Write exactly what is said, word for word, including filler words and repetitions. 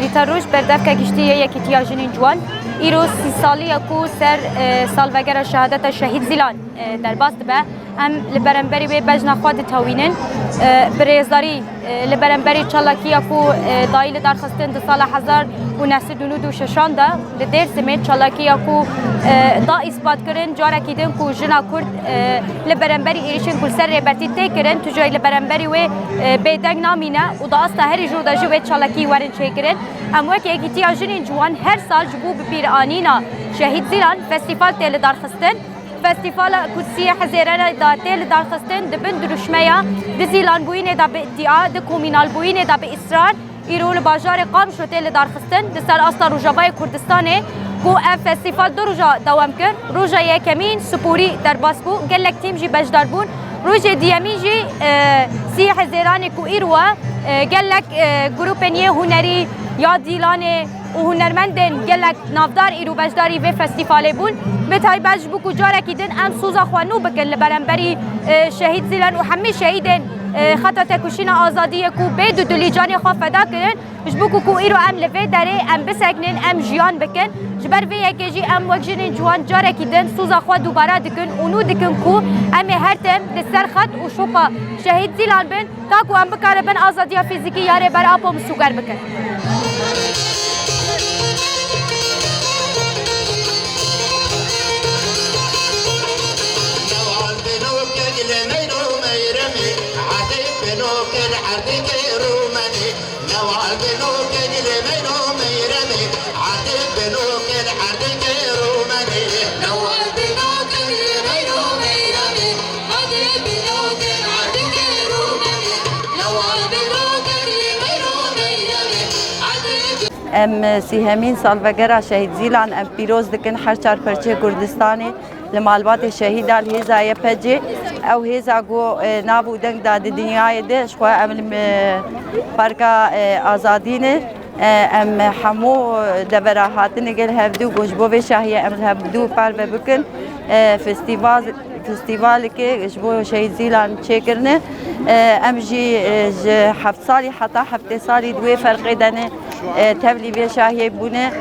Rîta Roj, berdevka giştî yê Yekîtiya Jinên Ciwan, îro sî salî ye ku ser, e, salvegera şehadeta Şehîd Zîlan, e, derbas dibe. Em li beramberî wê bejna xwe ditewînin. E, bi rêzdarî, e, li beramberî çalakiya ku, e, dayî li dar xistin di sala hezar û neh sed û nod û şeşan de li Dêrsimê, çalakiya ku, e, da îspat kirin, carekî din ku jina Kurd, e, li beramberî êrişên ku li ser rêbertî tê kirin, tu jî li beramberî wê, e, bêdeng namîne û di asta herî jûr de jî wê çalakî werin çêkirin. Em wek Yekîtiya Jinên Ciwan her sal ji bo bibîranîna Şehîd Zîlan festîval tê li dar xistin. Festîvala ku sî Hezêranê de tê li dar xistin, di bin dirûşmeya di zîlanbûyînê de bi îdîa, di komînalbûyînê de bi îsrar, îro li bajarê Qamişlo tê li dar xistin. Di ser asta Rojavayê Kurdistanê ku ev festîval du roja dewam kir, roja yekemîn siporî derbas bû, gelek tîm jî beşdar bûn. Rojê diyemîn jî, e, sî Hezêranê ku îro e, e, gelek, e, grûpên yê hunerî ya dîlanê û hunermendên gelek navdar îro beşdarî vê festîvalê bûn. Bi taybet ji bo ku carekî din em soza xwe nû bikin li beramberî, e, Şehîd Zîlan û hemî şehîdên, e, xeta tekoşîna azadiyê ku bê dudilî canê xwe feda kirin, ji bo ku, ku îro em li vê derê em bisekinin, em jiyan bikin. Ji ber vê yekê jî em wek jinên ciwan carekî din soza xwe dubare dikin û nû dikin ku em ê her tim li ser xet û şopa Şehîd Zîlan bin. Taku em bikaribin azadiya fîzîkî ya Rêber Apo misoger bikin. Em sîhemîn salvegera Şehîd Zîlan em pîroz dikin her çar perçê Kurdistanê. Li malbatê şehîda li hêza Y P C'ê, ew hêza ku, e, nav û deng da di dinyayê de, ji xwe em li, e, Parka, e, Azadî ne. E, em hemû devera hatine gel hevdû ku ji bo vê şahiyê em li hevdû parve bikin. E, festîval, festîvalekê ji bo Şehîd Zîlan çêkirine. E, em jî, e, ji heft salî heta heftê salî di wê ferqê de ne, e, tevlî vê şahiyê bûne.